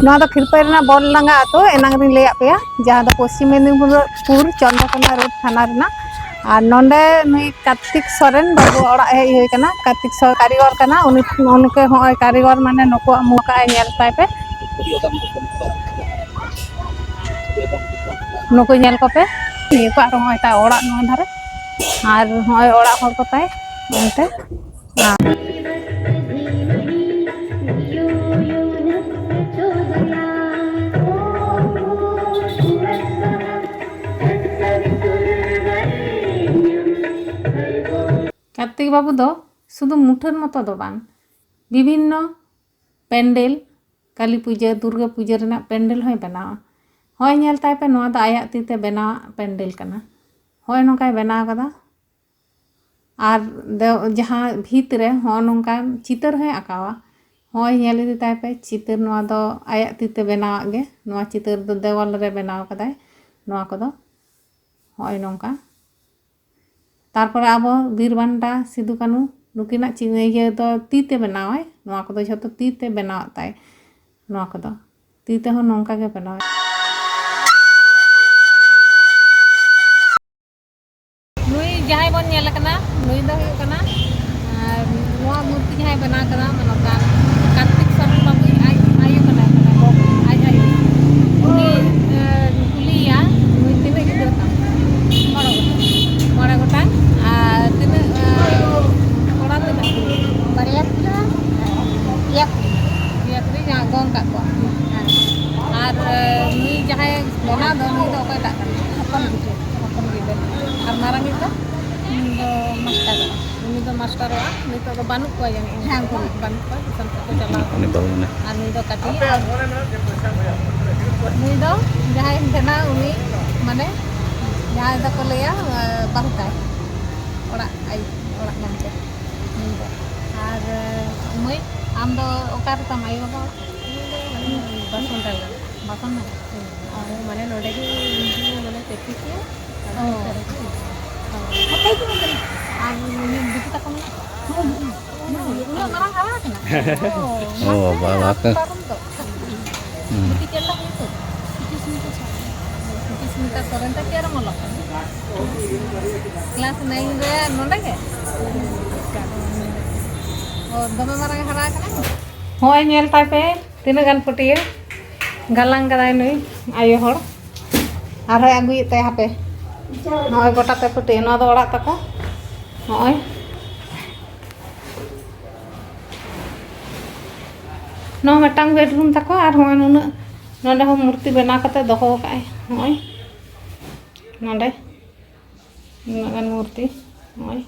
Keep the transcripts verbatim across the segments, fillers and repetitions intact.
ᱱᱚᱣᱟ ᱫᱚ ᱠᱷᱤᱨᱯᱟᱹᱭ ᱨᱮᱱᱟᱜ ᱵᱚᱞ ᱰᱟᱸᱜᱟ ᱟᱹᱛᱩ, ᱮᱱᱟᱝ ᱨᱤᱧ ᱞᱟᱹᱭᱟᱫ ᱯᱮᱭᱟ, ᱡᱟᱦᱟᱸ ᱫᱚ ᱯᱚᱥᱪᱤᱢ ᱢᱮᱫᱤᱱᱤᱯᱩᱨ ᱪᱚᱱᱫᱨᱚᱠᱳᱱᱟ ᱨᱳᱰ ᱛᱷᱟᱱᱟ ᱨᱮᱱᱟᱜ᱾ ᱟᱨ ᱱᱚᱰᱮ ᱱᱩᱭ ᱠᱟᱨᱛᱤᱠ ᱥᱚᱨᱮᱱ ᱵᱟᱹᱵᱩ ᱚᱲᱟᱜ ᱦᱮᱡ ᱦᱩᱭ ᱠᱟᱱᱟ᱾ ᱠᱟᱨᱛᱤᱠ ᱥᱚᱨᱮᱱ ᱠᱟᱹᱨᱤᱜᱚᱨ ᱠᱟᱱᱟ ᱩᱱᱤ, ᱩᱱᱠᱩ ᱦᱚᱸᱜᱼᱚᱭ ᱠᱟᱹᱨᱤᱜᱚᱨ ᱢᱟᱱᱮ ᱱᱩᱠᱩᱣᱟᱜ ᱢᱩ ᱠᱟᱜᱼᱟᱭ, ᱧᱮᱞ ᱛᱟᱭ ᱯᱮ, ᱱᱩᱠᱩ ᱧᱮᱞ ᱠᱚᱯᱮ, ᱱᱩᱠᱩᱣᱟᱜ ᱦᱚᱸᱜᱼᱚᱭ ᱛᱟᱭ ᱚᱲᱟᱜ ᱱᱚᱣᱟ ᱫᱷᱟᱨᱮ, ᱟᱨ ᱦᱚᱸᱜᱼᱚᱭ ᱚᱲᱟᱜ ᱦᱚᱲ ᱠᱚ ᱛᱟᱭ ᱚᱱᱛᱮ᱾ ᱠᱟᱨᱛᱤᱠ ᱵᱟᱹᱵᱩ ᱫᱚ ᱥᱩᱫᱷᱩ ᱢᱩᱴᱷᱟᱹᱱ ᱢᱚᱛᱚ ᱫᱚ ᱵᱟᱝ, ᱵᱤᱵᱷᱤᱱᱱᱚ ᱯᱮᱱᱰᱮᱞ, ᱠᱟᱞᱤ ᱯᱩᱡᱟᱹ, ᱫᱩᱨᱜᱟᱹ ᱯᱩᱡᱟᱹ ᱨᱮᱱᱟᱜ ᱯᱮᱱᱰᱮᱞ ᱦᱚᱸᱭ ᱵᱮᱱᱟᱣᱟ᱾ ᱦᱚᱸᱜᱼᱚᱭ ᱧᱮᱞ ᱛᱟᱭ ᱯᱮ, ᱱᱚᱣᱟ ᱫᱚ ᱟᱭᱟᱜ ᱛᱤ ᱛᱮ ᱵᱮᱱᱟᱣᱟᱜ ᱯᱮᱱᱰᱮᱞ ᱠᱟᱱᱟ᱾ ᱦᱚᱸᱜᱼᱚᱭ ᱱᱚᱝᱠᱟᱭ ᱵᱮᱱᱟᱣ ᱠᱟᱫᱟ᱾ ᱟᱨ ᱫᱮ-, ᱡᱟᱦᱟᱸ ᱵᱷᱤᱛ ᱨᱮ ᱦᱚᱸᱜᱼᱚ ᱱᱚᱝᱠᱟᱱ ᱪᱤᱛᱟᱹᱨ ᱦᱚᱸᱭ ᱟᱸᱠᱟᱣᱟ᱾ ᱦᱚᱸᱜᱼᱚᱭ ᱧᱮᱞ ᱤᱫᱤ ᱛᱟᱭ ᱯᱮ ᱪᱤᱛᱟᱹᱨ, ᱱᱚᱣᱟ ᱫᱚ ᱟᱭᱟᱜ ᱛᱤ ᱛᱮ ᱵᱮᱱᱟᱣᱟᱜ ᱜᱮ᱾ ᱱᱚᱣᱟ ᱪᱤᱛᱟᱹᱨ ᱫᱚ ᱫᱮᱣᱟᱞ ᱨᱮ ᱵᱮᱱᱟᱣ ᱠᱟᱫᱟᱭ᱾ ᱱᱚᱣᱟ ᱠᱚᱫᱚ ᱦᱚᱸᱜᱼᱚᱭ ᱱᱚᱝᱠᱟ᱾ ᱛᱟᱨᱯᱚᱨᱮ ᱟᱵᱚ ᱵᱤᱨ ᱵᱟᱱᱴᱟ, ᱥᱤᱫᱩ ᱠᱟᱹᱱᱩ, ᱱᱩᱠᱤᱱᱟᱜ ᱪᱤ-, ᱤᱭᱟᱹ ᱫᱚ ᱛᱤ ᱛᱮ ᱵᱮᱱᱟᱣᱟᱭ᱾ ᱱᱚᱣᱟ ᱠᱚᱫᱚ ᱡᱷᱚᱛᱚ ᱛᱤ ᱛᱮ ᱵᱮᱱᱟᱣᱟᱜ ᱛᱟᱭ᱾ ᱱᱚᱣᱟ ᱠᱚᱫᱚ ᱛᱤ ᱛᱮᱦᱚᱸ ᱱᱚᱝᱠᱟ ᱜᱮ ᱵᱮᱱᱟᱣᱟᱭ᱾ ᱱᱩᱭ ᱡᱟᱦᱟᱸᱭ ᱵᱚᱱ ᱧᱮᱞ ᱠᱟᱱᱟ, ᱱᱩᱭ ᱫᱚ ᱦᱩᱭᱩᱜ ᱠᱟᱱᱟ, ᱟᱨ ᱱᱚᱣᱟ ᱢᱩᱨᱛᱤ ᱡᱟᱦᱟᱸᱭ ᱵᱮᱱᱟᱣ ᱠᱟᱫᱟ, ᱢᱟᱱᱚᱛᱟᱱ ᱠᱟᱨᱛᱤᱠ ᱥᱚᱨᱮᱱ ᱵᱟᱵᱩ ᱟᱡ ᱟᱭᱳ ᱠᱟᱱᱟᱭ, ᱢᱟᱱᱮ ᱟᱡ ᱟᱭᱳ᱾ ᱩᱱᱤ, ᱮ, ᱠᱩᱞᱤᱭᱮᱭᱟ, ᱱᱩᱭ ᱛᱤᱱᱟᱹᱜ ᱜᱤᱫᱽᱨᱟᱹ ᱛᱟᱢ? ᱢᱚᱬᱮ ᱜᱚᱴᱟᱝ᱾ ᱢᱚᱬᱮ ᱜᱚᱴᱟᱝ᱾ ᱟᱨ ᱛᱤᱱᱟᱹᱜ, ᱮ, ᱠᱚᱲᱟ ᱛᱤᱱᱟᱹᱜ ᱠᱩᱲᱤ? ᱵᱟᱨᱭᱟ ᱠᱚᱲᱟ, ᱯᱮᱭᱟ ᱠᱩᱲᱤ᱾ ᱯᱮᱭᱟ ᱠᱩᱲᱤ ᱡᱟᱦᱟᱸ ᱜᱚᱝ ᱠᱟᱜ ᱠᱚᱣᱟ᱾ ᱦᱮᱸ᱾ ᱟᱨ, ᱮ, ᱱᱩᱭ ᱡᱟᱦᱟᱸᱭ ᱵᱮᱱᱟᱣ ᱫᱚ, ᱱᱩᱭ ᱫᱚ ᱚᱠᱚᱭᱴᱟᱜ ᱠᱟᱱᱟᱭ? ᱦᱚᱯᱚᱱ ᱜᱤᱫᱽᱨᱟᱹ᱾ ᱦᱚᱯᱚᱱ ᱜᱤᱫᱽᱨᱟᱹ᱾ ᱟᱨ ᱢᱟᱨᱟᱝ ᱜᱤᱫᱽᱨᱟᱹ? ᱩᱱᱤ ᱫᱚ ᱢᱟᱥᱴᱟᱨᱚᱜᱼᱟ᱾ ᱩᱱᱤ ᱫᱚ ᱢᱟᱥᱴᱟᱨᱚᱜᱼᱟ᱾ ᱱᱤᱛᱚᱜ ᱫᱚ ᱵᱟᱹᱱᱩᱜ ᱠᱚᱣᱟ ᱡᱟᱹᱱᱤᱡ᱾ ᱦᱮᱸ, ᱵᱟᱹᱱᱩᱜ᱾ ᱵᱟᱹᱱᱩᱜ ᱠᱚᱣᱟ, ᱫᱤᱥᱚᱢ ᱥᱮᱫ ᱠᱚ ᱪᱟᱞᱟᱣ ᱩᱱᱤ ᱠᱟᱱᱟ᱾ ᱵᱟᱹᱵᱩ ᱢᱮᱱᱟᱭ᱾ ᱟᱨ ᱱᱩᱭ ᱫᱚ ᱠᱟᱹᱴᱤᱡ, ᱟᱨ ᱱᱩᱭ ᱫᱚ ᱡᱟᱦᱟᱸᱭ ᱵᱮᱱᱟᱣ, ᱩᱱᱤ ᱢᱟᱱᱮ ᱡᱟᱦᱟᱸᱭ ᱫᱚᱠᱚ ᱞᱟᱹᱭᱟ, ᱵᱟᱹᱦᱩ ᱛᱟᱭ, ᱚᱲᱟᱜ ᱟᱭᱳ, ᱚᱲᱟᱜ ᱜᱚᱢᱠᱮ᱾ ᱱᱩᱭ ᱫᱚ᱾ ᱟᱨ ᱢᱟᱹᱭ, ᱟᱢ ᱫᱚ ᱚᱠᱟ ᱨᱮᱛᱟᱢ ᱟᱭᱳ ᱵᱟᱵᱟ ᱚᱲᱟᱜ? ᱤᱧ ᱫᱚ ᱢᱟᱱᱮ ᱵᱟᱥᱚᱱ ᱰᱟᱸᱜᱟ᱾ ᱵᱟᱥᱚᱱ ᱰᱟᱸᱜᱟ? ᱦᱮᱸ᱾ ᱟᱨ ᱢᱟᱱᱮ ᱱᱚᱰᱮ ᱜᱮ ᱤᱧ ᱦᱚᱸ ᱢᱟᱱᱮ practice ᱜᱮᱭᱟ᱾ ᱚ᱾ ᱟᱨ ᱩᱱᱤ ᱵᱤᱴᱤ ᱛᱟᱠᱚ ᱢᱮᱱᱟᱜ ᱠᱚᱣᱟ? ᱦᱮᱸ, ᱦᱮᱸ᱾ ᱩᱱᱟᱹᱜ ᱢᱟᱨᱟᱝ ᱦᱟᱨᱟ ᱟᱠᱟᱱᱟ? ᱚ, ᱚ, ᱵᱟᱵᱟ᱾ ᱯᱟᱨᱚᱢ ᱫᱚ᱾ ᱥᱚᱨᱮᱱ ᱛᱟᱠᱤ ᱟᱨ ᱮᱢ ᱚᱞᱚᱜ ᱠᱟᱱᱟ? ᱠᱞᱟᱥ ᱱᱟᱭᱤᱱ ᱨᱮ ᱱᱚᱰᱮ ᱜᱮ? ᱚ, ᱫᱚᱢᱮ ᱢᱟᱨᱟᱝ ᱦᱟᱨᱟ ᱟᱠᱟᱱᱟ? ᱦᱚᱸᱜᱼᱚᱭ ᱧᱮᱞ ᱛᱟᱭ ᱯᱮ, ᱛᱤᱱᱟᱹᱜ ᱜᱟᱱ ᱯᱟᱹᱴᱭᱟᱹ ᱜᱟᱞᱟᱝ ᱠᱟᱫᱟᱭ ᱱᱩᱭ ᱟᱭᱳ ᱦᱚᱲ᱾ ᱟᱨᱦᱚᱸᱭ ᱟᱹᱜᱩᱭᱮᱫ ᱛᱟᱭᱟ, ᱦᱟᱯᱮ᱾ ᱱᱚᱜᱼᱚᱭ ᱜᱚᱴᱟ ᱛᱮ ᱯᱟᱹᱴᱭᱟᱹ, ᱱᱚᱣᱟ ᱫᱚ ᱚᱲᱟᱜ ᱛᱟᱠᱚ᱾ ᱱᱚᱜᱼᱚᱭ ᱱᱚᱣᱟ ᱢᱤᱫᱴᱟᱝ ᱵᱮᱰᱨᱩᱢ ᱛᱟᱠᱚ, ᱟᱨ ᱦᱚᱸᱜᱼᱚᱭ ᱱᱩᱱᱟᱹᱜ ᱱᱚᱰᱮ ᱦᱚᱸ ᱢᱩᱨᱛᱤ ᱵᱮᱱᱟᱣ ᱠᱟᱛᱮ ᱫᱚᱦᱚ ᱟᱠᱟᱫᱼᱟᱭ᱾ ᱱᱚᱜᱼᱚᱭ ᱱᱚᱰᱮ ᱱᱩᱱᱟᱹᱜ ᱜᱟᱱ ᱢᱩᱨᱛᱤ, ᱱᱚᱜᱼᱚᱭ᱾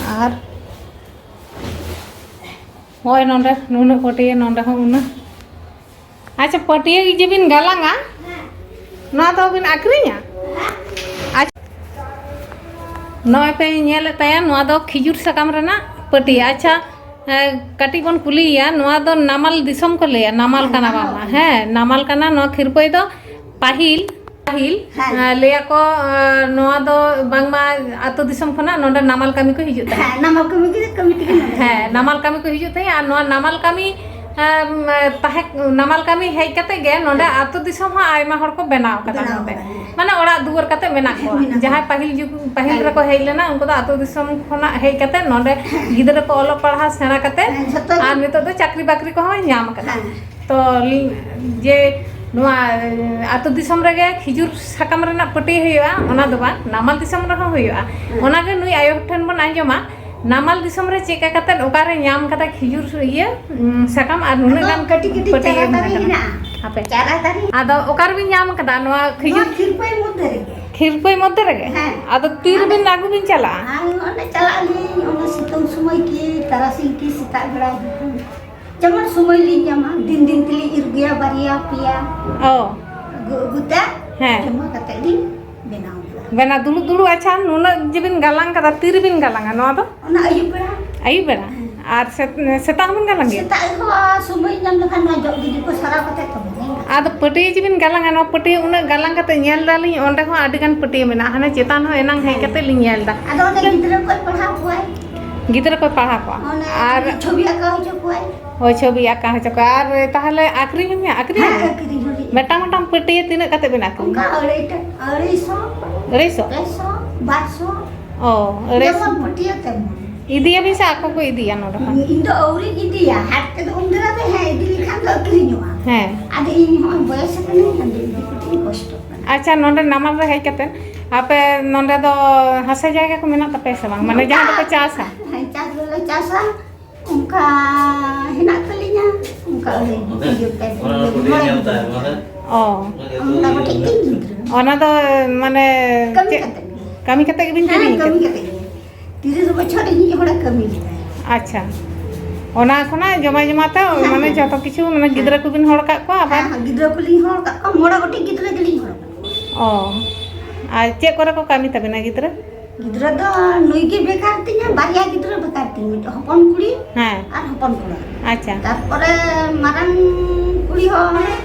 ᱟᱨ ᱱᱚᱜᱼᱚᱭ ᱱᱚᱰᱮ ᱱᱩᱱᱟᱹᱜ ᱯᱟᱹᱴᱭᱟᱹ, ᱱᱚᱰᱮ ᱦᱚᱸ ᱩᱱᱟᱹᱜ᱾ ᱟᱪᱪᱷᱟ, ᱯᱟᱹᱴᱭᱟᱹ ᱡᱮ ᱵᱤᱱ ᱜᱟᱞᱟᱝᱟ, ᱱᱚᱣᱟ ᱫᱚ ᱵᱤᱱ ᱟᱹᱠᱷᱨᱤᱧᱟ? ᱟᱪᱪᱷᱟ, ᱱᱚᱜᱼᱚᱭ ᱯᱮ ᱧᱮᱞᱮᱫ ᱛᱟᱭᱟ, ᱱᱚᱣᱟ ᱫᱚ ᱠᱷᱤᱡᱩᱨ ᱥᱟᱠᱟᱢ ᱨᱮᱱᱟᱜ ᱯᱟᱹᱴᱭᱟᱹ᱾ ᱟᱪᱪᱷᱟ, ᱮ, ᱠᱟᱹᱴᱤᱡ ᱵᱚᱱ ᱠᱩᱞᱤᱭᱮᱭᱟ, ᱱᱚᱣᱟ ᱫᱚ ᱱᱟᱢᱟᱞ ᱫᱤᱥᱚᱢ ᱠᱚ ᱞᱟᱹᱭᱟ, ᱱᱟᱢᱟᱞ ᱦᱮᱸ, ᱠᱟᱱᱟ ᱱᱟᱢᱟᱞ ᱵᱟᱝᱢᱟ? ᱠᱟᱱᱟ᱾ ᱦᱮᱸ, ᱱᱟᱢᱟᱞ ᱠᱟᱱᱟ᱾ ᱱᱚᱣᱟ ᱠᱷᱤᱨᱯᱟᱹᱭ ᱫᱚ ᱯᱟᱹᱦᱤᱞ, ᱯᱟᱹᱦᱤᱞ, ᱦᱮᱸ᱾ ᱮ, ᱞᱟᱹᱭᱟᱠᱚ, ᱮ, ᱱᱚᱣᱟ ᱫᱚ ᱵᱟᱝᱢᱟ ᱟᱹᱛᱩ ᱫᱤᱥᱚᱢ ᱠᱷᱚᱱᱟᱜ ᱱᱚᱰᱮ ᱱᱟᱢᱟᱞ ᱠᱟᱹᱢᱤ ᱠᱚ ᱦᱤᱡᱩᱜ ᱛᱟᱦᱮᱸᱫ᱾ ᱦᱮᱸ, ᱱᱟᱢᱟᱞ ᱠᱟᱹᱢᱤ ᱜᱮ, ᱠᱟᱹᱢᱤ ᱛᱮᱜᱮ ᱱᱚᱰᱮ ᱦᱮᱸ, ᱦᱤᱡᱩᱜᱼᱟ᱾ ᱱᱟᱢᱟᱞ ᱠᱟᱹᱢᱤ ᱠᱚ ᱦᱤᱡᱩᱜ ᱛᱟᱦᱮᱸᱫ, ᱟᱨ ᱱᱚᱣᱟ ᱱᱟᱢᱟᱞ ᱠᱟᱹᱢᱤ, ᱮᱢ, ᱛᱟᱦᱮᱸ, ᱱᱟᱢᱟᱞ ᱠᱟᱹᱢᱤ ᱦᱮᱡ ᱠᱟᱛᱮ ᱜᱮ ᱱᱚᱰᱮ ᱦᱮᱸ᱾ ᱟᱹᱛᱩ ᱫᱤᱥᱚᱢ ᱦᱚᱸ ᱟᱭᱢᱟ ᱦᱚᱲ ᱠᱚ ᱵᱮᱱᱟᱣ ᱠᱟᱫᱟ ᱵᱮᱱᱟᱣ ᱱᱚᱰᱮ᱾ ᱠᱟᱫᱟ, ᱦᱮᱸ᱾ ᱢᱟᱱᱮ ᱚᱲᱟᱜ ᱫᱩᱣᱟᱹᱨ ᱠᱟᱛᱮ ᱢᱮᱱᱟᱜ ᱠᱚᱣᱟ᱾ ᱢᱮᱱᱟᱜ ᱠᱚᱣᱟ᱾ ᱡᱟᱦᱟᱸᱭ ᱯᱟᱹᱦᱤᱞ ᱡᱩᱜᱽ, ᱯᱟᱹᱦᱤᱞ ᱦᱮᱸ᱾ ᱨᱮᱠᱚ ᱦᱮᱡ ᱞᱮᱱᱟ, ᱩᱱᱠᱩ ᱫᱚ ᱟᱹᱛᱩ ᱫᱤᱥᱚᱢ ᱠᱷᱚᱱᱟᱜ ᱦᱮᱡ ᱠᱟᱛᱮ ᱱᱚᱰᱮ ᱜᱤᱫᱽᱨᱟᱹ ᱠᱚ ᱚᱞᱚᱜ ᱯᱟᱲᱦᱟᱣ ᱥᱮᱬᱟ ᱠᱟᱛᱮ ᱦᱮᱸ, ᱡᱷᱚᱛᱚ ᱜᱮ᱾ ᱟᱨ ᱱᱤᱛᱚᱜ ᱫᱚ ᱪᱟᱹᱠᱨᱤ ᱵᱟᱹᱠᱨᱤ ᱠᱚᱦᱚᱸ ᱧᱟᱢ ᱠᱟᱫᱟ᱾ ᱦᱮᱸ᱾ ᱛᱚ, ᱞᱤ-, ᱡᱮ ᱱᱚᱣᱟ, ᱮ, ᱟᱹᱛᱩ ᱫᱤᱥᱚᱢ ᱨᱮᱜᱮ ᱠᱷᱤᱡᱩᱨ ᱥᱟᱠᱟᱢ ᱨᱮᱱᱟᱜ ᱯᱟᱹᱴᱭᱟᱹ ᱦᱩᱭᱩᱜᱼᱟ, ᱚᱱᱟ ᱫᱚ ᱵᱟᱝ, ᱱᱟᱢᱟᱞ ᱫᱤᱥᱚᱢ ᱨᱮᱦᱚᱸ ᱦᱩᱭᱩᱜᱼᱟ᱾ ᱦᱮᱸ᱾ ᱚᱱᱟᱜᱮ ᱱᱩᱭ ᱟᱭᱳ ᱴᱷᱮᱱ ᱵᱚᱱ ᱟᱸᱡᱚᱢᱟ, ᱱᱟᱢᱟᱞ ᱫᱤᱥᱚᱢ ᱨᱮ ᱪᱮᱫ ᱞᱮᱠᱟ ᱠᱟᱛᱮ ᱚᱠᱟᱨᱮ ᱧᱟᱢ ᱠᱟᱫᱟ ᱠᱷᱤᱡᱩᱨ ᱤᱭᱟᱹ, ᱩᱸ, ᱥᱟᱠᱟᱢ ᱟᱨ ᱱᱩᱱᱟᱹᱜ ᱟᱫᱚ ᱜᱟᱱ ᱠᱟᱹᱴᱤᱡ ᱠᱟᱹᱴᱤᱡ ᱯᱟᱹᱴᱭᱟᱹ ᱪᱟᱨᱟ ᱫᱟᱨᱮ ᱢᱮᱱᱟᱜ ᱠᱟᱫᱟ᱾ ᱦᱮᱱᱟᱜᱼᱟ᱾ ᱦᱟᱯᱮ᱾ ᱪᱟᱨᱟ ᱫᱟᱨᱮ᱾ ᱟᱫᱚ ᱚᱠᱟ ᱨᱮᱵᱤᱱ ᱧᱟᱢ ᱠᱟᱫᱟ ᱱᱚᱣᱟ ᱱᱚᱣᱟ ᱠᱷᱤᱡᱩᱨ? ᱠᱷᱤᱨᱯᱟᱹᱭ ᱢᱚᱫᱽᱫᱷᱮ ᱨᱮᱜᱮ᱾ ᱠᱷᱤᱨᱯᱟᱹᱭ ᱢᱚᱫᱽᱫᱷᱮ ᱨᱮᱜᱮ? ᱦᱮᱸ᱾ ᱟᱫᱚ ᱛᱤ ᱨᱮᱵᱤᱱ ᱟᱹᱜᱩ ᱵᱤᱱ ᱪᱟᱞᱟᱜᱼᱟ? ᱟᱨ ᱚᱸᱰᱮ ᱪᱟᱞᱟᱜ ᱟᱹᱞᱤᱧ, ᱚᱱᱟ ᱥᱤᱛᱩᱝ ᱥᱚᱢᱚᱭ ᱠᱤ, ᱛᱟᱨᱟᱥᱤᱧ ᱠᱤ, ᱥᱮᱛᱟᱜ ᱵᱮᱲᱟ ᱡᱚᱠᱷᱚᱱ ᱡᱮᱢᱚᱱ ᱥᱚᱢᱚᱭ ᱞᱤᱧ ᱧᱟᱢᱟ, ᱫᱤᱱ ᱫᱤᱱ ᱛᱮᱞᱤᱧ ᱤᱨ ᱟᱹᱜᱩᱭᱟ ᱵᱟᱨᱭᱟ ᱯᱮᱭᱟ᱾ ᱚ᱾ ᱟᱹᱜᱩ, ᱟᱹᱜᱩ ᱛᱮ ᱦᱮᱸ᱾ ᱡᱚᱢᱟ ᱠᱟᱛᱮ ᱞᱤᱧ ᱵᱮᱱᱟᱣ ᱜᱮᱭᱟ᱾ ᱵᱮᱱᱟᱣ ᱫᱩᱲᱩᱵ ᱫᱩᱲᱩᱵ, ᱟᱪᱪᱷᱟ, ᱱᱩᱱᱟᱹᱜ ᱡᱮᱵᱤᱱ ᱜᱟᱞᱟᱝ ᱠᱟᱫᱟ, ᱛᱤ ᱨᱮᱵᱤᱱ ᱜᱟᱞᱟᱝᱟ ᱱᱚᱣᱟ ᱫᱚ? ᱚᱱᱟ ᱟᱹᱭᱩᱵ ᱵᱮᱲᱟ᱾ ᱟᱹᱭᱩᱵ ᱵᱮᱲᱟ? ᱦᱮᱸ᱾ ᱟᱨ ᱥᱮᱛ-, ᱥᱮᱛᱟᱜ ᱦᱚᱸᱵᱤᱱ ᱜᱟᱞᱟᱝ ᱜᱮᱭᱟ? ᱥᱮᱛᱟᱜ ᱨᱮᱦᱚᱸ ᱥᱚᱢᱚᱭ ᱧᱟᱢ ᱞᱮᱠᱷᱟᱱ ᱱᱚᱣᱟ ᱡᱚᱜ ᱜᱤᱰᱤ ᱠᱚ ᱥᱟᱨᱟᱣ ᱠᱟᱛᱮ ᱛᱚᱵᱮ ᱞᱤᱧ ᱜᱟᱞᱟᱝᱟ᱾ ᱟᱫᱚ ᱯᱟᱹᱴᱭᱟᱹ ᱡᱮᱵᱤᱱ ᱜᱟᱞᱟᱝᱟ, ᱱᱚᱣᱟ ᱯᱟᱹᱴᱭᱟᱹ ᱩᱱᱟᱹᱜ ᱜᱟᱞᱟᱝ ᱠᱟᱛᱮ ᱧᱮᱞ ᱫᱟᱞᱤᱧ, ᱚᱸᱰᱮ ᱦᱚᱸ ᱟᱹᱰᱤ ᱜᱟᱱ ᱯᱟᱹᱴᱭᱟᱹ ᱢᱮᱱᱟᱜᱼᱟ᱾ ᱦᱟᱱᱮ ᱪᱮᱛᱟᱱ ᱦᱚᱸ ᱮᱱᱟᱝ ᱦᱮᱡ ᱦᱮᱸ᱾ ᱠᱟᱛᱮ ᱞᱤᱧ ᱧᱮᱞ ᱫᱟ᱾ ᱟᱫᱚ ᱚᱸᱰᱮ ᱜᱤᱫᱽᱨᱟᱹ ᱠᱚᱭ ᱯᱟᱲᱦᱟᱣ ᱠᱚᱣᱟᱭ᱾ ᱜᱤᱫᱽᱨᱟᱹ ᱠᱚᱭ ᱯᱟᱲᱦᱟᱣ ᱠᱚᱣᱟ᱾ ᱚᱱᱮ ᱟᱨ ᱪᱷᱚᱵᱤ ᱟᱸᱠᱟᱣ ᱦᱚᱪᱚ ᱠᱚᱣᱟᱭ᱾ ᱦᱳᱭ, ᱪᱷᱚᱵᱤ ᱟᱸᱠᱟᱣ ᱦᱚᱪᱚ ᱠᱚᱣᱟ᱾ ᱟᱨ ᱛᱟᱦᱚᱞᱮ ᱟᱹᱠᱷᱨᱤᱧ ᱦᱚᱸ ᱟᱹᱠᱷᱨᱤᱧ ᱦᱮᱸ, ᱦᱚᱸ? ᱟᱹᱠᱷᱨᱤᱧ ᱦᱚᱸ᱾ ᱢᱤᱫᱴᱟᱝ ᱢᱤᱫᱴᱟᱝ ᱯᱟᱹᱴᱤᱭᱟᱹ ᱛᱤᱱᱟᱹᱜ ᱠᱟᱛᱮ ᱵᱮᱱ ᱟᱹᱠᱷᱨᱤᱧᱟ? ᱚᱱᱠᱟ ᱟᱹᱲᱟᱹᱭ ᱴᱟ-, ᱟᱹᱲᱟᱹᱭ ᱥᱚ᱾ ᱟᱹᱲᱟᱹᱭ ᱥᱚ? ᱯᱮ ᱥᱚ, ᱵᱟᱨ ᱥᱚ᱾ ᱚ, ᱟᱹᱲᱟᱹᱭ ᱥᱚ᱾ ᱡᱮᱢᱚᱱ ᱯᱟᱹᱴᱤᱭᱟᱹ ᱛᱮᱢᱚᱱ᱾ ᱤᱫᱤᱭᱟᱵᱤᱱ ᱥᱮ ᱟᱠᱚ ᱠᱚ ᱤᱫᱤᱭᱟ ᱱᱚᱰᱮ ᱠᱷᱚᱱ? ᱤᱧ ᱫᱚ ᱟᱹᱣᱨᱤᱧ ᱤᱫᱤᱭᱟ, ᱦᱟᱴ ᱛᱮᱫᱚ ᱩᱱ ᱫᱷᱟᱨᱟ ᱫᱚ ᱦᱮᱸ, ᱤᱫᱤ ᱞᱮᱠᱷᱟᱱ ᱫᱚ ᱟᱹᱠᱷᱨᱤᱧᱚᱜᱼᱟ᱾ ᱦᱮᱸ᱾ ᱟᱫᱚ ᱤᱧ ᱦᱚᱸᱜᱼᱚᱭ ᱵᱚᱭᱮᱥ ᱟᱠᱟᱱᱟᱹᱧ, ᱟᱫᱚ ᱤᱧ ᱫᱚ ᱠᱟᱹᱴᱤᱡ ᱤᱧ ᱠᱚᱥᱴᱚᱜ ᱠᱟᱱᱟ᱾ ᱟᱪᱪᱷᱟ, ᱱᱚᱰᱮ ᱱᱟᱢᱟᱞ ᱨᱮ ᱦᱮᱡ ᱠᱟᱛᱮ ᱟᱯᱮ ᱱᱚᱰᱮ ᱫᱚ ᱦᱟᱥᱟ ᱡᱟᱭᱜᱟ ᱠᱚ ᱢᱮᱱᱟᱜ ᱛᱟᱯᱮᱭᱟ ᱥᱮ ᱵᱟᱝ? ᱢᱟᱱᱮ ᱡᱟᱦᱟᱸ ᱫᱚᱯᱮ ᱪᱟᱥᱟ? ᱦᱮᱸ, ᱪᱟᱥ ᱫᱚᱞᱮ ᱪᱟᱥᱟ᱾ ᱚᱱᱠᱟ ᱦᱮᱱᱟᱜ ᱛᱟᱹᱞᱤᱧᱟ, ᱚᱱᱠᱟ ᱟᱹᱰᱤ ᱤᱭᱟᱹ ᱯᱮ ᱯᱩᱱ ᱜᱤᱫᱽᱨᱟᱹ, ᱢᱚᱬᱮ ᱜᱤᱫᱽᱨᱟᱹ᱾ ᱚ᱾ ᱚᱱᱠᱟ ᱠᱟᱹᱴᱤᱡ ᱠᱟᱹᱴᱤᱡ ᱜᱤᱫᱽᱨᱟᱹ᱾ ᱚᱱᱟ ᱫᱚ ᱢᱟᱱᱮ ᱠᱟᱹᱢᱤ ᱪᱮᱫ? ᱠᱟᱛᱮ ᱜᱮ᱾ ᱠᱟᱹᱢᱤ ᱠᱟᱛᱮ ᱜᱮᱵᱤᱱ ᱦᱮᱸ, ᱠᱤᱨᱤᱧ ᱠᱟᱹᱢᱤ ᱠᱟᱫᱟ? ᱠᱟᱛᱮ ᱜᱮ᱾ ᱛᱤᱨᱤᱥ ᱵᱚᱪᱷᱚᱨ ᱤᱧᱤᱡ ᱦᱚᱲᱮ ᱠᱟᱹᱢᱤ ᱞᱮᱫᱟᱭ᱾ ᱟᱪᱪᱷᱟ᱾ ᱚᱱᱟ ᱠᱷᱚᱱᱟᱜ ᱡᱚᱢᱟ ᱡᱚᱢᱟ ᱛᱮ ᱦᱮᱸ, ᱢᱟᱱᱮ ᱦᱮᱸ᱾ ᱡᱷᱚᱛᱚ ᱠᱤᱪᱷᱩ ᱢᱟᱱᱮ ᱦᱮᱸ᱾ ᱜᱤᱫᱽᱨᱟᱹ ᱠᱚᱵᱤᱱ ᱦᱚᱲ ᱠᱟᱜ ᱠᱚᱣᱟ ᱟᱵᱟᱨ? ᱦᱮᱸ, ᱦᱮᱸ, ᱜᱤᱫᱽᱨᱟᱹ ᱠᱚᱞᱤᱧ ᱦᱚᱲ ᱠᱟᱜ ᱠᱚᱣᱟ, ᱢᱚᱬᱮ ᱜᱚᱴᱮᱡ ᱜᱤᱫᱽᱨᱟᱹ ᱜᱮᱞᱤᱧ ᱦᱚᱲ ᱠᱟᱜ ᱠᱚᱣᱟ᱾ ᱚ᱾ ᱟᱨ ᱪᱮᱫ ᱠᱚᱨᱮ ᱠᱚ ᱠᱟᱹᱢᱤ ᱛᱟᱵᱤᱱᱟ ᱜᱤᱫᱽᱨᱟᱹ? ᱜᱤᱫᱽᱨᱟᱹ ᱫᱚ ᱱᱩᱭ ᱜᱮ ᱵᱮᱠᱟᱨ ᱛᱤᱧᱟ, ᱵᱟᱨᱭᱟ ᱜᱤᱫᱽᱨᱟᱹ ᱵᱮᱠᱟᱨ ᱛᱤᱧ, ᱢᱤᱫᱴᱮᱱ ᱦᱚᱯᱚᱱ ᱠᱩᱲᱤ ᱦᱮᱸ᱾ ᱟᱨ ᱦᱚᱯᱚᱱ ᱠᱚᱲᱟ᱾ ᱟᱪᱪᱷᱟ᱾ ᱛᱟᱨᱯᱚᱨᱮ ᱢᱟᱨᱟᱝ ᱠᱩᱲᱤ ᱦᱚᱸ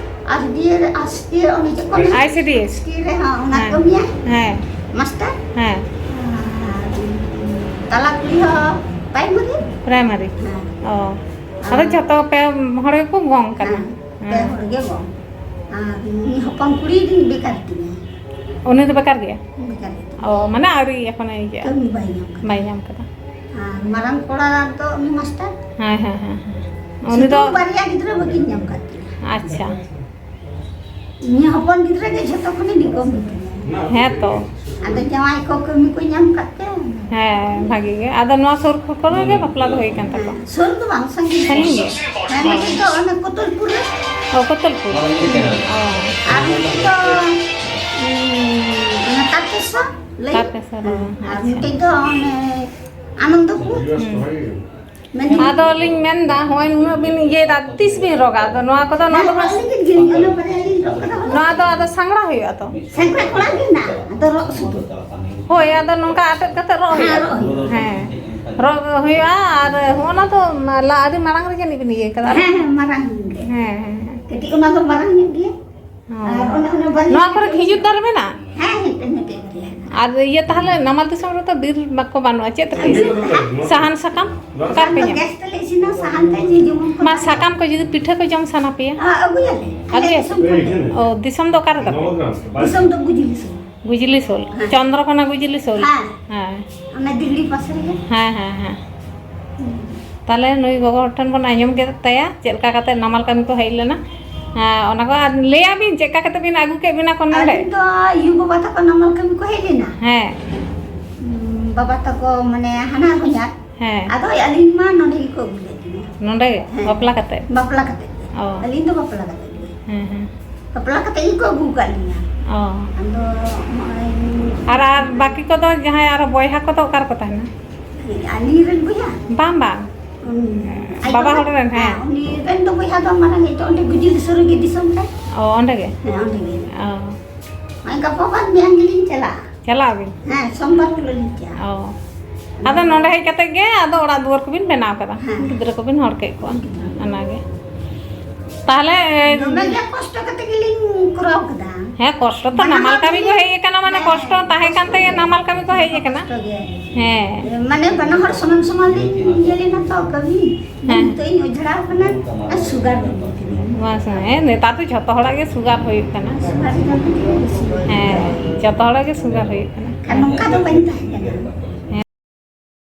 ᱟᱭ ᱥᱤ ᱰᱤ ᱮᱥ, ᱟᱭ ᱥᱤ ᱰᱤ ᱮᱥ᱾ ᱟᱭ ᱥᱤ ᱰᱤ ᱮᱥ? ᱥᱠᱩᱞ ᱨᱮ ᱦᱚᱸ ᱚᱱᱟ ᱦᱮᱸ᱾ ᱠᱟᱹᱢᱤᱭᱟ᱾ ᱦᱮᱸ᱾ ᱢᱟᱥᱴᱟᱨ᱾ ᱦᱮᱸ᱾ ᱟᱨ ᱛᱟᱞᱟ ᱠᱩᱲᱤ ᱦᱚᱸ ᱯᱨᱟᱭᱢᱟᱨᱤ᱾ ᱯᱨᱟᱭᱢᱟᱨᱤ᱾ ᱦᱮᱸ᱾ ᱚ᱾ ᱟᱫᱚ ᱟᱨ ᱡᱷᱚᱛᱚ ᱯᱮ ᱦᱚᱲ ᱜᱮᱠᱚ ᱜᱚᱝ ᱠᱟᱱᱟ᱾ ᱦᱮᱸ, ᱯᱮ ᱦᱮᱸ᱾ ᱦᱚᱲ ᱜᱮ ᱜᱚᱝ᱾ ᱟᱨ ᱩᱱᱤ ᱦᱚᱯᱚᱱ ᱠᱩᱲᱤ ᱫᱚᱧ ᱵᱮᱠᱟᱨ ᱛᱤᱧᱟ᱾ ᱩᱱᱤ ᱫᱚ ᱵᱮᱠᱟᱨ ᱜᱮᱭᱟ? ᱵᱮᱠᱟᱨ ᱜᱮ᱾ ᱚ, ᱢᱟᱱᱮ ᱟᱹᱣᱨᱤ ᱮᱠᱷᱚᱱᱳ ᱤᱭᱟᱹᱜᱼᱟ? ᱠᱟᱹᱢᱤ ᱵᱟᱭ ᱧᱟᱢ ᱠᱟᱫᱟ᱾ ᱵᱟᱭ ᱧᱟᱢ ᱠᱟᱫᱟ᱾ ᱟᱨ ᱢᱟᱨᱟᱝ ᱠᱚᱲᱟ ᱫᱚ ᱩᱱᱤ ᱢᱟᱥᱴᱟᱨ᱾ ᱦᱮᱸ, ᱦᱮᱸ, ᱦᱮᱸ, ᱦᱮᱸ᱾ ᱩᱱᱤ ᱥᱩᱫᱷᱩ ᱫᱚ ᱵᱟᱨᱭᱟ ᱜᱤᱫᱽᱨᱟᱹ ᱵᱟᱹᱠᱤᱱ ᱧᱟᱢ ᱠᱟᱫ ᱠᱤᱱᱟ᱾ ᱟᱪᱪᱷᱟ᱾ ᱤᱧᱟᱹᱜ ᱦᱚᱯᱚᱱ ᱜᱤᱫᱽᱨᱟᱹ ᱜᱮ ᱡᱷᱚᱛᱚ ᱠᱷᱚᱱᱮ ᱱᱤᱠᱚᱢ ᱜᱮᱛᱤᱧᱟ᱾ ᱦᱮᱸ ᱛᱚ᱾ ᱟᱫᱚ ᱡᱟᱶᱟᱭ ᱠᱚ ᱠᱟᱹᱢᱤ ᱠᱚ ᱧᱟᱢ ᱠᱟᱫ ᱛᱮ᱾ ᱦᱮᱸ, ᱵᱷᱟᱜᱮ ᱜᱮ᱾ ᱟᱫᱚ ᱱᱚᱣᱟ ᱥᱩᱨ ᱠᱚᱨᱮ ᱜᱮ ᱵᱟᱯᱞᱟ ᱫᱚ ᱦᱩᱭ ᱠᱟᱱ ᱛᱟᱠᱚᱣᱟ? ᱦᱮᱸ, ᱥᱩᱨ ᱫᱚ ᱵᱟᱝ, ᱥᱟᱺᱜᱤᱧ ᱥᱟᱺᱜᱤᱧ ᱜᱮ᱾ ᱜᱮ? ᱦᱮᱸ, ᱢᱤᱫᱴᱤᱡ ᱫᱚ ᱚᱱᱮ ᱠᱚᱛᱚᱞᱯᱩᱨ ᱨᱮ᱾ ᱚ, ᱠᱚᱛᱚᱞᱯᱩᱨ᱾ ᱚ᱾ ᱟᱨ ᱢᱤᱫᱴᱤᱡ ᱫᱚ, ᱩᱸ, ᱚᱱᱟ ᱛᱟᱨᱠᱮᱥᱥᱚᱨ ᱞᱟᱹᱭ᱾ ᱛᱟᱨᱠᱮᱥᱥᱚᱨ, ᱦᱮᱸ, ᱦᱮᱸ, ᱟᱨ ᱟᱪᱪᱷᱟ᱾ ᱢᱤᱫᱴᱤᱡ ᱫᱚ ᱚᱱᱮ ᱟᱱᱚᱱᱫᱚᱯᱩᱨ᱾ ᱦᱩᱸ᱾ ᱢᱮᱱᱫᱟᱹᱧ ᱟᱫᱚ ᱞᱤᱧ ᱢᱮᱱᱫᱟ, ᱦᱚᱸᱜᱼᱚᱭ ᱱᱩᱱᱟᱹᱜ ᱵᱤᱱ ᱤᱭᱟᱹᱭᱮᱫᱟ, ᱛᱤᱥ ᱵᱤᱱ ᱨᱚᱜᱟ? ᱟᱫᱚ ᱱᱚᱣᱟ ᱠᱚᱫᱚ, ᱱᱚᱣᱟ ᱫᱚ ᱦᱮᱸ, ᱵᱟᱝ, ᱚᱱᱟ ᱞᱟᱹᱜᱤᱫ ᱜᱮ, ᱚᱱᱟ ᱵᱟᱨᱭᱟ ᱞᱤᱧ ᱨᱚᱜ ᱠᱟᱫᱟ, ᱦᱚᱞᱟ᱾ ᱱᱚᱣᱟ ᱫᱚ ᱟᱫᱚ ᱥᱟᱝᱜᱽᱲᱟ ᱦᱩᱭᱩᱜᱼᱟ ᱛᱚ? ᱥᱟᱝᱜᱽᱲᱟ ᱠᱚᱲᱟ ᱜᱮ ᱦᱮᱱᱟᱜᱼᱟ, ᱟᱫᱚ ᱨᱚᱜ ᱥᱩᱫᱷᱟᱹ᱾ ᱦᱳᱭ, ᱟᱫᱚ ᱱᱚᱝᱠᱟ ᱟᱴᱮᱫ ᱠᱟᱛᱮ ᱨᱚᱜ ᱦᱮᱸ, ᱦᱩᱭᱩᱜᱼᱟ᱾ ᱨᱚᱜ ᱦᱩᱭᱩᱜᱼᱟ᱾ ᱦᱮᱸ, ᱨᱚᱜ ᱦᱩᱭᱩᱜᱼᱟ᱾ ᱟᱨ ᱦᱚᱸᱜᱼᱚ ᱱᱟ ᱫᱚ ᱞᱟ-, ᱟᱹᱰᱤ ᱢᱟᱲᱟᱝ ᱨᱮ ᱡᱟᱹᱱᱤᱡ ᱵᱤᱱ ᱤᱭᱟᱹ ᱠᱟᱫᱟ? ᱦᱮᱸ, ᱦᱮᱸ, ᱢᱟᱨᱟᱝ ᱜᱮ᱾ ᱦᱮᱸ, ᱦᱮᱸ, ᱦᱮᱸ᱾ ᱠᱟᱹᱴᱤᱡ ᱚᱱᱟ ᱫᱚ ᱢᱟᱨᱟᱝ ᱧᱚᱜ ᱜᱮᱭᱟ᱾ ᱦᱚᱸ᱾ ᱟᱨ ᱚᱱᱮ, ᱚᱱᱮ ᱵᱟᱨᱭᱟ ᱱᱚᱣᱟ ᱠᱚᱨᱮ ᱠᱟᱹᱴᱤᱡ ᱠᱷᱤᱡᱩᱨ ᱫᱟᱨᱮ ᱢᱮᱱᱟᱜᱼᱟ? ᱦᱮᱸ, ᱢᱤᱫᱴᱮᱱ, ᱢᱤᱫᱴᱮᱱ ᱵᱟᱨᱭᱟ ᱦᱮᱱᱟᱜᱼᱟ᱾ ᱟᱨ ᱤᱭᱟᱹ, ᱛᱟᱦᱞᱮ ᱱᱟᱢᱟᱞ ᱫᱤᱥᱚᱢ ᱨᱮᱫᱚ ᱵᱤᱨ ᱵᱟᱠᱚ ᱵᱟᱹᱱᱩᱜᱼᱟ, ᱪᱮᱫ ᱛᱮᱯᱮ ᱤᱥᱤᱱᱟ? ᱥᱟᱦᱟᱱ ᱥᱟᱠᱟᱢ ᱚᱠᱟ ᱨᱮᱯᱮ ᱧᱟᱢᱟ? ᱜᱮᱥ ᱛᱮᱞᱮ ᱤᱥᱤᱱᱟ, ᱥᱟᱦᱟᱱ ᱛᱮ ᱡᱮ ᱡᱮᱢᱚᱱ ᱠᱚ ᱢᱟ, ᱥᱟᱠᱟᱢ ᱠᱚ ᱡᱩᱫᱤ ᱯᱤᱴᱷᱟᱹ ᱠᱚ ᱡᱚᱢ ᱥᱟᱱᱟ ᱯᱮᱭᱟ? ᱦᱮᱸ, ᱟᱹᱜᱩᱭᱟᱞᱮ᱾ ᱟᱹᱜᱩᱭᱟ? ᱫᱤᱥᱚᱢ ᱠᱷᱚᱱ᱾ ᱚ, ᱫᱤᱥᱚᱢ ᱫᱚ ᱚᱠᱟ ᱨᱮ ᱛᱟᱯᱮ? ᱫᱤᱥᱚᱢ ᱫᱚ ᱜᱩᱡᱽᱞᱤ ᱥᱩᱨ᱾ ᱜᱩᱡᱽᱞᱤ ᱥᱳᱞ᱾ ᱦᱮᱸ᱾ ᱪᱚᱱᱫᱨᱚᱠᱳᱱᱟ ᱜᱩᱡᱽᱞᱤ ᱥᱳᱞ᱾ ᱦᱮᱸ᱾ ᱦᱮᱸ᱾ ᱚᱱᱟ ᱫᱤᱞᱞᱤ ᱯᱟᱥᱮ ᱨᱮᱜᱮ᱾ ᱦᱮᱸ, ᱦᱮᱸ, ᱦᱮᱸ᱾ ᱛᱟᱦᱞᱮ ᱱᱩᱭ ᱜᱚᱜᱚ ᱦᱚᱲ ᱴᱷᱮᱱ ᱵᱚᱱ ᱟᱸᱡᱚᱢ ᱠᱮᱫ ᱛᱟᱭᱟ ᱪᱮᱫ ᱞᱮᱠᱟ ᱠᱟᱛᱮ ᱱᱟᱢᱟᱞ ᱠᱟᱹᱢᱤ ᱠᱚ ᱦᱮᱡ ᱞᱮᱱᱟ᱾ ᱦᱮᱸ, ᱚᱱᱟ ᱠᱚ ᱟᱨ ᱞᱟᱹᱭᱟ ᱵᱤᱱ ᱪᱮᱫ ᱞᱮᱠᱟ ᱠᱟᱛᱮ ᱵᱤᱱ ᱟᱹᱜᱩ ᱠᱮᱫ ᱵᱤᱱᱟ ᱠᱚ ᱱᱚᱰᱮ? ᱟᱹᱞᱤᱧ ᱫᱚ ᱭᱩ ᱵᱟᱵᱟ ᱛᱟᱠᱚ ᱱᱟᱢᱟᱞ ᱠᱟᱹᱢᱤ ᱠᱚ ᱦᱮᱡ ᱞᱮᱱᱟ᱾ ᱦᱮᱸ᱾ ᱩᱸ, ᱵᱟᱵᱟ ᱛᱟᱠᱚ ᱢᱟᱱᱮ ᱦᱟᱱᱟ ᱦᱚᱧᱦᱟᱨ᱾ ᱦᱮᱸ᱾ ᱟᱫᱚ ᱟᱹᱞᱤᱧ ᱢᱟ ᱱᱚᱰᱮ ᱜᱮᱠᱚ ᱟᱹᱜᱩ ᱞᱮᱫ ᱞᱤᱧᱟ᱾ ᱱᱚᱰᱮ ᱜᱮ? ᱦᱮᱸ᱾ ᱵᱟᱯᱞᱟ ᱠᱟᱛᱮ? ᱵᱟᱯᱞᱟ ᱠᱟᱛᱮ ᱜᱮ᱾ ᱚ᱾ ᱟᱹᱞᱤᱧ ᱫᱚ ᱵᱟᱯᱞᱟ ᱠᱟᱛᱮ ᱜᱮ᱾ ᱦᱮᱸ, ᱦᱮᱸ᱾ ᱵᱟᱯᱞᱟ ᱠᱟᱛᱮ ᱜᱮᱠᱚ ᱟᱹᱜᱩ ᱟᱠᱟᱫ ᱞᱤᱧᱟ᱾ ᱚ᱾ ᱟᱫᱚ ᱱᱚᱜᱼᱚᱭ ᱟᱨ, ᱟᱨ ᱵᱟᱹᱠᱤ ᱠᱚᱫᱚ ᱡᱟᱦᱟᱸᱭ ᱟᱨᱚ ᱵᱚᱭᱦᱟ ᱠᱚᱫᱚ ᱚᱠᱟ ᱨᱮᱠᱚ ᱛᱟᱦᱮᱱᱟ? ᱟᱹᱞᱤᱧ ᱨᱮᱱ ᱵᱚᱭᱦᱟ? ᱵᱟᱝ, ᱵᱟᱝ᱾ ᱩᱱ, ᱟᱡ ᱵᱟᱵᱟ ᱵᱟᱵᱟ? ᱦᱚᱲ ᱨᱮᱱ, ᱦᱮᱸ᱾ ᱦᱮᱸ, ᱩᱱᱤ ᱨᱮᱱ ᱫᱚ ᱵᱚᱭᱦᱟ ᱫᱚ ᱢᱟᱨᱟᱝ ᱤᱡ ᱫᱚ ᱚᱸᱰᱮ ᱜᱩᱡᱽᱞᱤ ᱥᱩᱨ ᱨᱮᱜᱮ ᱫᱤᱥᱚᱢ ᱛᱟᱭ᱾ ᱚ, ᱚᱸᱰᱮ ᱜᱮ? ᱦᱮᱸ, ᱚᱸᱰᱮ ᱜᱮ᱾ ᱚ᱾ ᱱᱚᱜᱼᱚᱭ ᱜᱟᱯᱟ ᱵᱟᱫ ᱢᱮᱭᱟᱝ ᱜᱮᱞᱤᱧ ᱪᱟᱞᱟᱜᱼᱟ᱾ ᱪᱟᱞᱟᱜ ᱟᱵᱤᱱ? ᱦᱮᱸ, ᱥᱳᱢᱵᱟᱨ ᱦᱤᱞᱳᱜ ᱞᱤᱧ ᱪᱟᱞᱟᱜᱼᱟ᱾ ᱚ᱾ ᱟᱫᱚ ᱱᱚᱰᱮ ᱦᱮᱡ ᱠᱟᱛᱮ ᱜᱮ ᱟᱫᱚ ᱚᱲᱟᱜ ᱫᱩᱣᱟᱹᱨ ᱠᱚᱵᱤᱱ ᱵᱮᱱᱟᱣ ᱠᱟᱫᱟ? ᱦᱮᱸ᱾ ᱜᱤᱫᱽᱨᱟᱹ ᱠᱚᱵᱤᱱ ᱦᱚᱲ ᱠᱮᱫ ᱠᱚᱣᱟ? ᱜᱤᱫᱽᱨᱟᱹ᱾ ᱚᱱᱟᱜᱮ᱾ ᱛᱟᱦᱞᱮ, ᱫᱚᱢᱮ ᱜᱮ ᱠᱚᱥᱴᱚ ᱠᱟᱛᱮ ᱜᱮᱞᱤᱧ ᱠᱚᱨᱟᱣ ᱠᱟᱫᱟ᱾ ᱦᱮᱸ, ᱠᱚᱥᱴᱚ ᱛᱚ, ᱵᱟᱱᱟ ᱱᱟᱢᱟᱞ ᱦᱚᱲ ᱠᱟᱹᱢᱤ ᱠᱚ ᱜᱮ᱾ ᱦᱮᱡ ᱟᱠᱟᱱᱟ, ᱢᱟᱱᱮ ᱦᱮᱸ, ᱠᱚᱥᱴᱚ ᱛᱟᱦᱮᱸ ᱠᱟᱱ ᱠᱚᱥᱴᱚ ᱛᱮᱜᱮ ᱜᱮ᱾ ᱱᱟᱢᱟᱞ ᱠᱟᱹᱢᱤ ᱠᱚ ᱦᱮᱡ ᱟᱠᱟᱱᱟ᱾ ᱠᱚᱥᱴᱚ ᱜᱮ᱾ ᱦᱮᱸ᱾ ᱢᱟᱱᱮ ᱵᱟᱱᱟ ᱦᱚᱲ ᱥᱚᱢᱟᱱ ᱥᱚᱢᱟᱱ ᱞᱤᱧ ᱤᱭᱟᱹ ᱞᱮᱱᱟ ᱛᱚ ᱠᱟᱹᱢᱤ᱾ ᱦᱮᱸ᱾ ᱱᱤᱛᱚᱜ ᱤᱧ ᱚᱡᱽᱨᱟᱣ ᱠᱟᱱᱟ, ᱟᱨ ᱥᱩᱜᱟᱨ ᱦᱩᱭᱩᱜ ᱠᱟᱱᱟ᱾ ᱵᱟᱥ, ᱦᱮᱸ, ᱱᱮᱛᱟᱨ ᱫᱚ ᱡᱷᱚᱛᱚ ᱦᱚᱲᱟᱜ ᱜᱮ ᱥᱩᱜᱟᱨ ᱦᱩᱭᱩᱜ ᱠᱟᱱᱟ᱾ ᱥᱩᱜᱟᱨ ᱦᱩᱭᱩᱜ ᱠᱟᱱᱟ, ᱵᱮᱥᱤ᱾ ᱦᱮᱸ, ᱡᱷᱚᱛᱚ ᱦᱚᱲᱟᱜ ᱜᱮ ᱥᱩᱜᱟᱨ ᱦᱩᱭᱩᱜ ᱠᱟᱱᱟ᱾ ᱟᱨ ᱱᱚᱝᱠᱟ ᱫᱚ ᱵᱟᱹᱧ ᱛᱟᱦᱮᱸ ᱠᱟᱱᱟ᱾